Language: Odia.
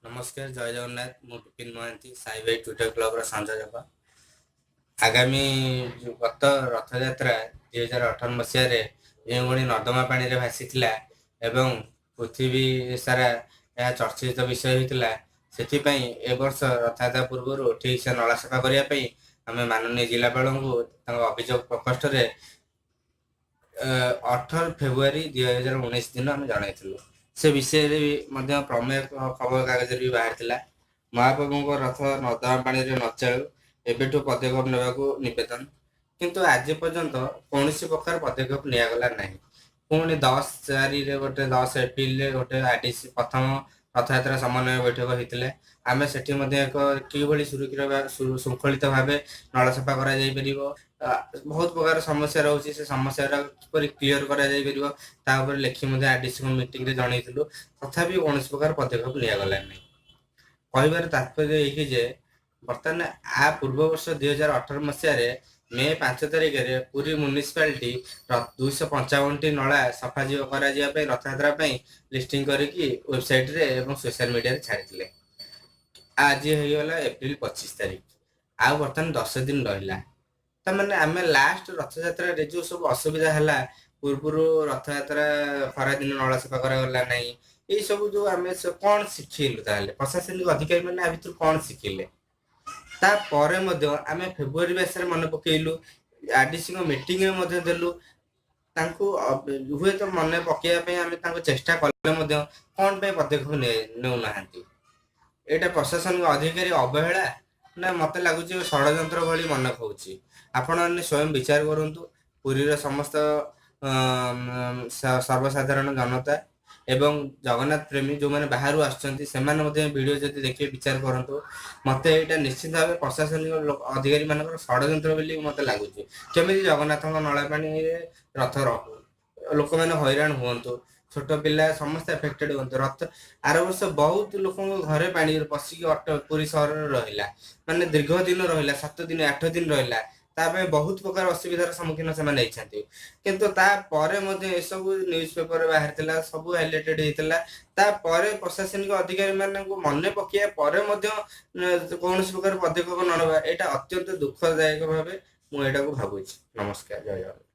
ନମସ୍କାର, ଜୟ ଜଗନ୍ନାଥ। ମୁଁ ବିପିନ ମହାନ୍ତି, ସାଇଭାଇ ଟ୍ୱିଟର କ୍ଲବର ସଂଯୋଜକ। ଆଗାମୀ ଗତ ରଥଯାତ୍ରା 2018 ମସିହାରେ ଯେଉଁଭଳି ନର୍ଦ୍ଦମା ପାଣିରେ ଭାସିଥିଲା ଏବଂ ପୃଥିବୀ ସାରା ଏହା ଚର୍ଚ୍ଚିତ ବିଷୟ ହୋଇଥିଲା, ସେଥିପାଇଁ ଏ ବର୍ଷ ରଥଯାତ୍ରା ପୂର୍ବରୁ ଠିକ୍ ସେ ନଳା ସଫା କରିବା ପାଇଁ ଆମେ ମାନନୀୟ ଜିଲ୍ଲାପାଳଙ୍କୁ ତାଙ୍କ ଅଭିଯୋଗ ପ୍ରକୋଷ୍ଠରେ 18 ଫେବୃଆରୀ 2019 ଦିନ ଆମେ ଜଣାଇଥିଲୁ। ସେ ବିଷୟରେ ବି ମଧ୍ୟ ପ୍ରମେୟ ଖବରକାଗଜରେ ବି ବାହାରିଥିଲା। ମହାପ୍ରଭୁଙ୍କ ରଥ ନର୍ଦ୍ଦମା ପାଣିରେ ନଚାଳୁ, ଏବେଠୁ ପଦକ୍ଷେପ ନେବାକୁ ନିବେଦନ। କିନ୍ତୁ ଆଜି ପର୍ଯ୍ୟନ୍ତ କୌଣସି ପ୍ରକାର ପଦକ୍ଷେପ ନିଆଗଲା ନାହିଁ। ପୁଣି 10/4ରେ ଗୋଟେ, 10 ଏପ୍ରିଲରେ ଗୋଟେ ଆଡିସି ପ୍ରଥମ ରଥଯାତ୍ରା ସମନ୍ୱୟ ବୈଠକ ହେଇଥିଲା। ଆମେ ସେଠି ମଧ୍ୟ ଏକ କିଭଳି ସୁରକ୍ଷିତ, ଶୃଙ୍ଖଳିତ ଭାବେ ନଳ ସଫା କରାଯାଇପାରିବ, ବହୁତ ପ୍ରକାର ସମସ୍ୟା ରହୁଛି, ସେ ସମସ୍ୟାଟା କିପରି କ୍ଲିୟର କରାଯାଇପାରିବ ତା ଉପରେ ଲେଖି ମଧ୍ୟ ଆଡିସିଙ୍କ ମିଟିଂରେ ଜଣେଇଥିଲୁ। ତଥାପି କୌଣସି ପ୍ରକାର ପଦକ୍ଷେପ ନିଆଗଲା ନାହିଁ। କହିବାର ତାତ୍ପର୍ଯ୍ୟ ଏହିକି ଯେ ବର୍ତ୍ତମାନ ଆ ପୂର୍ବ ବର୍ଷ 2018 ମସିହାରେ ମେ 5 ତାରିଖରେ ପୁରୀ ମ୍ୟୁନିସିପାଲିଟି 255ଟି ନଳା ସଫା କରାଯିବା ପାଇଁ ରଥଯାତ୍ରା ପାଇଁ ଲିଷ୍ଟିଂ କରିକି ୱେବସାଇଟରେ ଏବଂ ସୋସିଆଲ ମିଡିଆରେ ଛାଡ଼ିଥିଲେ। ଆଜି ହେଇଗଲା ଏପ୍ରିଲ 25 ତାରିଖ, ଆଉ ବର୍ତ୍ତମାନ 10 ଦିନ ରହିଲା। ତାମାନେ ଆମେ ଲାଷ୍ଟ ରଥଯାତ୍ରାରେ ଯୋଉ ସବୁ ଅସୁବିଧା ହେଲା, ପୂର୍ବରୁ ରଥଯାତ୍ରା ଖରାଦିନ ନଳା ସଫା କରାଗଲା ନାହିଁ, ଏଇ ସବୁ ଯୋଉ ଆମେ କଣ ଶିଖିଲୁ? ତାହେଲେ ପ୍ରଶାସନିକ ଅଧିକାରୀ ମାନେ ଆ ଭିତରୁ କଣ ଶିଖିଲେ? ତାପରେ ମଧ୍ୟ ଆମେ ଫେବୃଆରୀ ମାସରେ ମନେ ପକେଇଲୁ, ଆଡିସିଙ୍କ ମିଟିଂରେ ମଧ୍ୟ ଦେଲୁ। ତାଙ୍କୁ ହୁଏତ ମନେ ପକେଇବା ପାଇଁ ଆମେ ତାଙ୍କୁ ଚେଷ୍ଟା କଲେ ମଧ୍ୟ କଣ ପାଇଁ ପଦକ୍ଷେପ ନେଉନାହାନ୍ତି? ଏଇଟା ପ୍ରଶାସନିକ ଅଧିକାରୀ ଅବହେଳା ନା ମତେ ଲାଗୁଛି ଷଡ଼ଯନ୍ତ୍ର ଭଳି ମନେ ହଉଛି। ଆପଣମାନେ ସ୍ୱୟଂ ବିଚାର କରନ୍ତୁ। ପୁରୀର ସମସ୍ତ ସର୍ବସାଧାରଣ ଜନତା ଏବଂ ଜଗନ୍ନାଥ ପ୍ରେମୀ ଯୋଉମାନେ ବାହାରୁ ଆସୁଛନ୍ତି, ସେମାନେ ମଧ୍ୟ ଭିଡିଓ ଯଦି ଦେଖିବେ, ବିଚାର କରନ୍ତୁ। ମତେ ଏଇଟା ନିଶ୍ଚିତ ଭାବେ ପ୍ରଶାସନିକ ଅଧିକାରୀ ମାନଙ୍କର ଷଡ଼ଯନ୍ତ୍ର ବୋଲି ମତେ ଲାଗୁଛି। କେମିତି ଜଗନ୍ନାଥଙ୍କ ନଳା ପାଣିରେ ରଥ ରହୁ, ଲୋକମାନେ ହଇରାଣ ହୁଅନ୍ତୁ, ଛୋଟ ପିଲା ସମସ୍ତେ ଏଫେକ୍ଟେଡ ହୁଅନ୍ତୁ। ରଥ ଆର ବର୍ଷ ବହୁତ ଲୋକଙ୍କ ଘରେ ପାଣି ପଶିକି ଅଟ ପୁରୀ ସହରରେ ରହିଲା, ମାନେ ଦୀର୍ଘ ଦିନ ରହିଲା, 7 ଦିନ 8 ଦିନ ରହିଲା। ତା ପାଇଁ ବହୁତ ପ୍ରକାର ଅସୁବିଧାର ସମ୍ମୁଖୀନ ସେମାନେ ହେଇଛନ୍ତି। କିନ୍ତୁ ତାପରେ ମଧ୍ୟ ଏସବୁ ନ୍ୟୁଜ ପେପରରେ ବାହାରିଥିଲା, ସବୁ ହାଇଲାଇଟେଡ ହେଇଥିଲା। ତାପରେ ପ୍ରଶାସନିକ ଅଧିକାରୀ ମାନଙ୍କୁ ମନେ ପକେଇବା ପରେ ମଧ୍ୟ କୌଣସି ପ୍ରକାର ପଦକ୍ଷେପ ନ ନେବା, ଏଇଟା ଅତ୍ୟନ୍ତ ଦୁଃଖଦାୟକ ଭାବେ ମୁଁ ଏଇଟାକୁ ଭାବୁଛି। ନମସ୍କାର, ଜୟ ଜଗନ୍ନାଥ।